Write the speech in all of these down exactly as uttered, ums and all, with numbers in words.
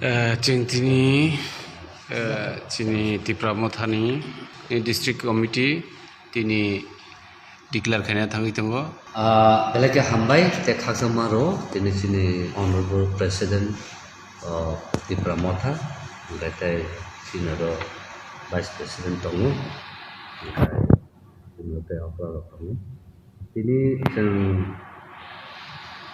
Eh, chwng tini, eh, chini Tipra Mothani, eh, District Committee tini declare khaina thangwi tongo. Ah, belai khe hambai tei khakchangma rwo tini chini Honorable President, ah, Tipra Motha, hwnkhe tei chini oro Vice President tongo, hwnkhe chini oro tei okra rok tongo. Tini chwng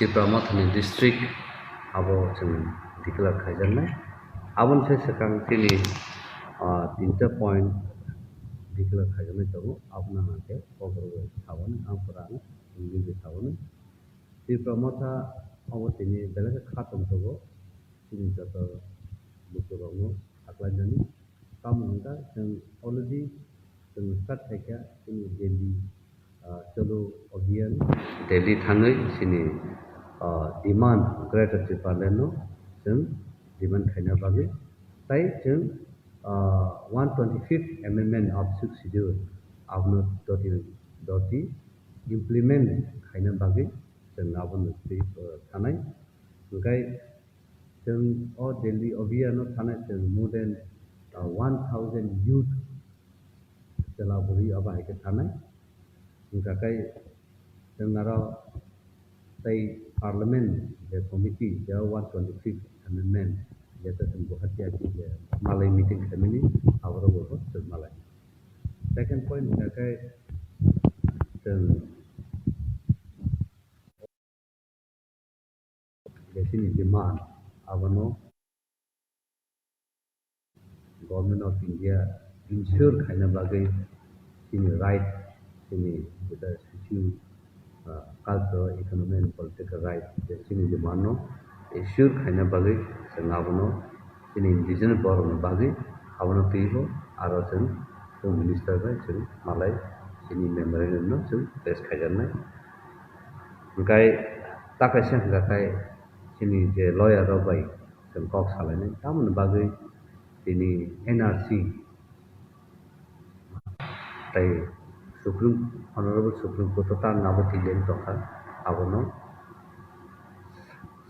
Tipra Mothani district abo chwng declare khaijaknai. Aboni se swkang chini, ah, tinta point declare khaijaknai tongo. Abono hwnkhe kokrok bai saboni, ang pura ang English bai saboni. Tipra Motha abo tini belai khe kha tongthogo chini joto bukhuk rokno saklainani. Tamo hwnkha chwng already chwng start khaikha chini Delhi, ah, Cholo Abhiyan. Delhi thangwi chini, ah, demand Greater Tipraland no chwng demand khaina bagwi. Tai chwng, ah, one twenty-fifth Amendment of Sixth Schedule abono doti, doti implement khaina bagwi chwng abono twi, ah, thanai. Hwnkhe chwng o Delhi Abhiyan o thanai chwng more than, uh, one thousand youth chwla bwrwi abo hai khe thanai. Hwnkha khe chwng aro tei parliament je committee je one twenty-fifth amendment je ta chwng Guwahati ati je malai meeting khaimani aborok bo chwng malai. Second point hwnkha khe chwng je chini demand abono Government of India ensure khaina bagwi chini right, chini socio, ah, cultural, economic and political right je chini demand no ensure khaina bagwi chwng abono chini indigenous borok ni bagwi abono twibo aro chwng Home Minister bai chwng malai chini memorandum no chwng pass khaijaknai. Hwnkhe ta kaisa hwnkha khe chini je lawyer rok bai chwng kok salainai tamoni bagwi tini N R C tei Supreme, Honorable Supreme Court o ta nabo delay wng tongkha, abono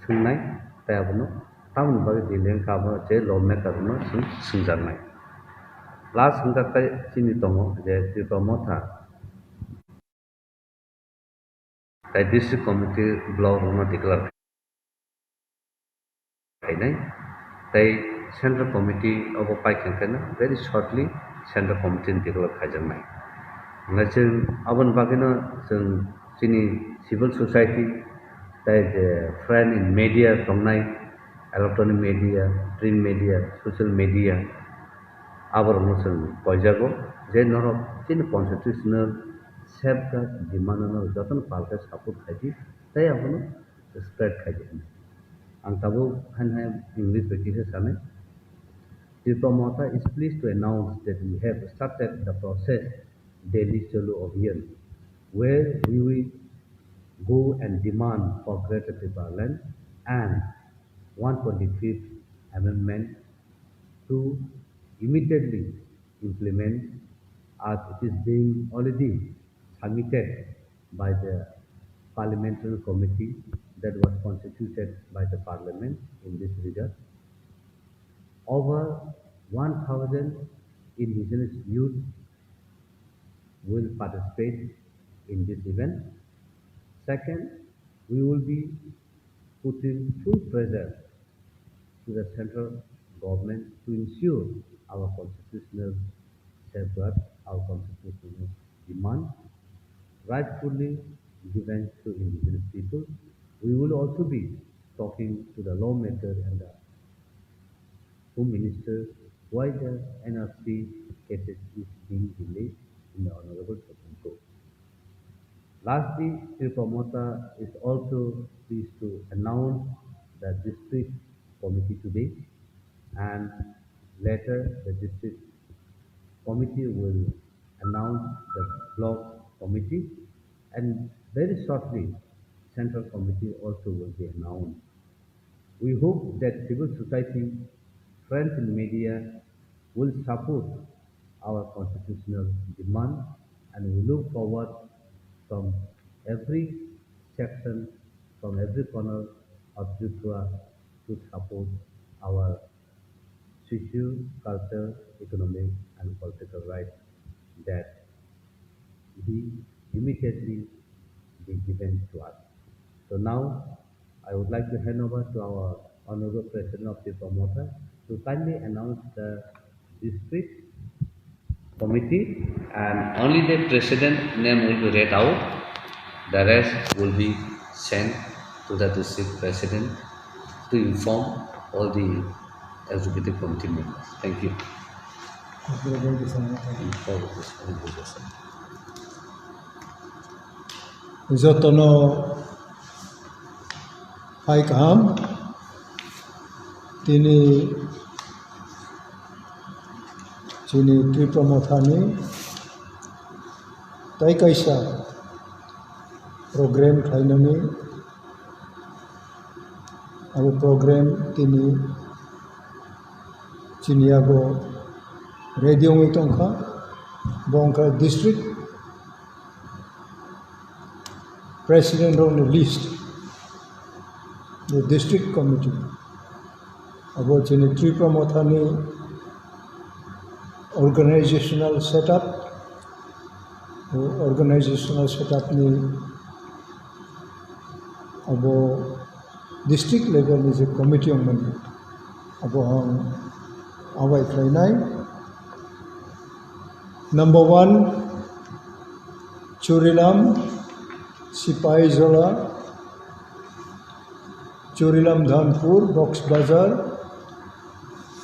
swngnai tei abono tamoni bagwi delay wngkha, abono je law maker rokno chwng swngjaknai. Last hwnkha khe chini tongo je Tipra Motha tei district committee block rokno declare khainai, tei central committee obo paikha khe no very shortly central committee ni declare khaijaknai. Hwnkhai chwng aboni bagwino chwng chini civil society tei je friend in media tongnai, electronic media, print media, social media, aborokno chwng koijago je norok chini constitutional safeguard demand no jotono palkhe support khaidi tei abono spread khaidi hwnwi. Ang tabuk haino hai English bai kisa sanai. Tipra Motha is pleased to announce that we have started the process Delhi Cholo Abhiyan, where we will go and demand for Greater Tipraland and one twenty-fifth Amendment to immediately implement as it is being already submitted by the parliamentary committee that was constituted by the parliament in this regard. Over one thousand indigenous youth will participate in this event. Second, we will be putting full pressure to the central government to ensure our constitutional safeguard, our constitutional demand rightfully given to indigenous people. We will also be talking to the lawmaker and the Home Minister why the N R C cases is being delayed in the Honorable Supreme Court. Lastly, Tipra Motha is also pleased to announce the district committee today, and later the district committee will announce the block committee, and very shortly central committee also will be announced. We hope that civil society, friends in media will support our constitutional demand, and we look forward from every section, from every corner of Tripura to support our socio-cultural, economic and political rights that be immediately be given to us. So now, I would like to hand over to our Honorable President of Tipra Motha to kindly announce the district committee, and only the president name will be read out. The rest will be sent to the district president to inform all the executive committee members. Thank you. Jotono phai kaham. Tini chini Tipra Mothani tai kaisa program khlainani, abo program tini chini yago ready wngwi tongkha. Bo wngkha district president rokni list, the district committee. Abo chini Tipra Mothani organizational setup, o organizational setup ni abo district level ni je committee wngmani, abo ang abai khlainai. Number one, Churilam, Sipaijala, Churilam Dhanpur, Box Bazar,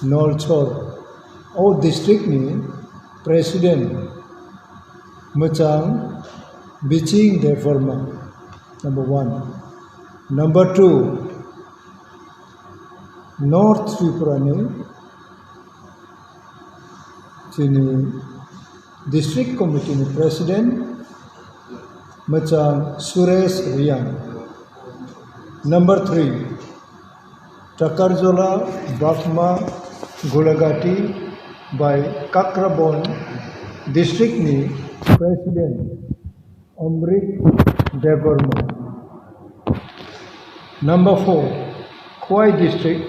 Nolchor. O district ni president mwchang Biching Debbarma, number one. Number two, North Tripura ni chini district committee ni president mwchang Suresh Riang. Number three, Takarjala, Bakma, Golagati by Kakrabon district ni president Amrit Debbarma. Number four, Khowai district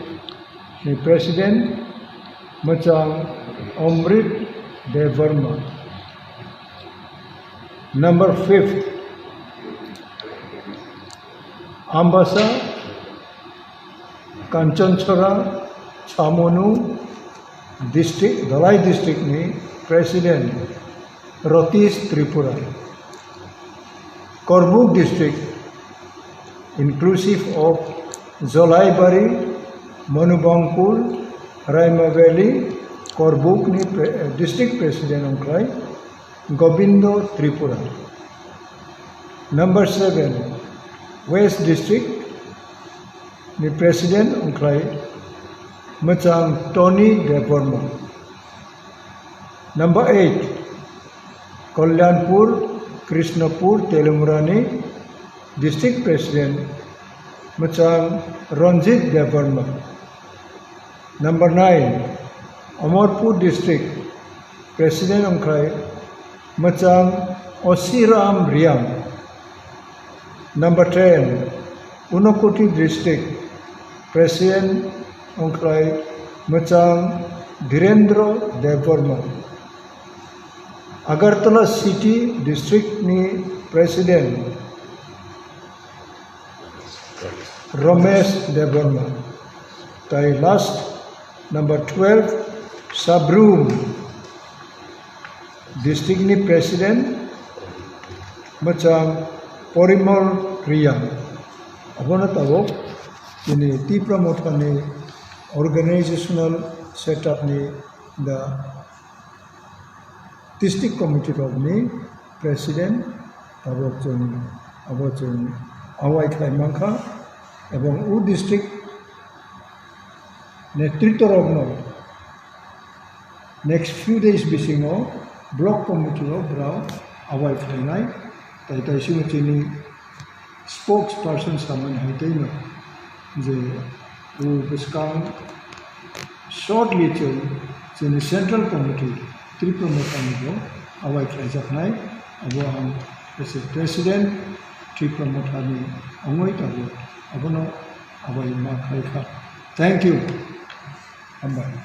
ni president mwchang Amrit Debbarma. Number fifth, Ambasa, Kanchanchara, Chamonu district, Dhalai district ni president Ratish Tripura. Korbuk district, inclusive of Jolaibari, Manubangkul, Raima Valley, Korbuk ni pre-, district president wngkhlai Gobindo Tripura. Number seven, West District ni president wngkhlai mwchang Tony Debbarma. Number eight, Kalyanpur, Krishnapur, Teliamura ni district president mwchang Ranjit Debbarma. Number nine, Amarpur district president wngkhlai mwchang Osiram Riang. Number ten, Unakoti district president wngkhlai mwchang Dhirendra Debbarma. Agartala city district ni president Ramesh Debbarma. Tai last, number twelve, Sabrum district ni president mwchang Porimol Riang. Abono tabuk chini Tipra Motha ni organizational setup ni the district committee rokni president abo chwng, abo chwng awai khlai mankha, ebong o district netritwa rokno next few days bisingo block committee o brao awai khlainai, tai tai simo chini spokesperson samani hai tei no je o bwskang shortly chwng chini central committee Tipra Motha ni bo awai khlaijaknai, abo ang as a president Tipra Motha ni wngwi tabuk abono awai ma khlai kha. Thank you. Hambai.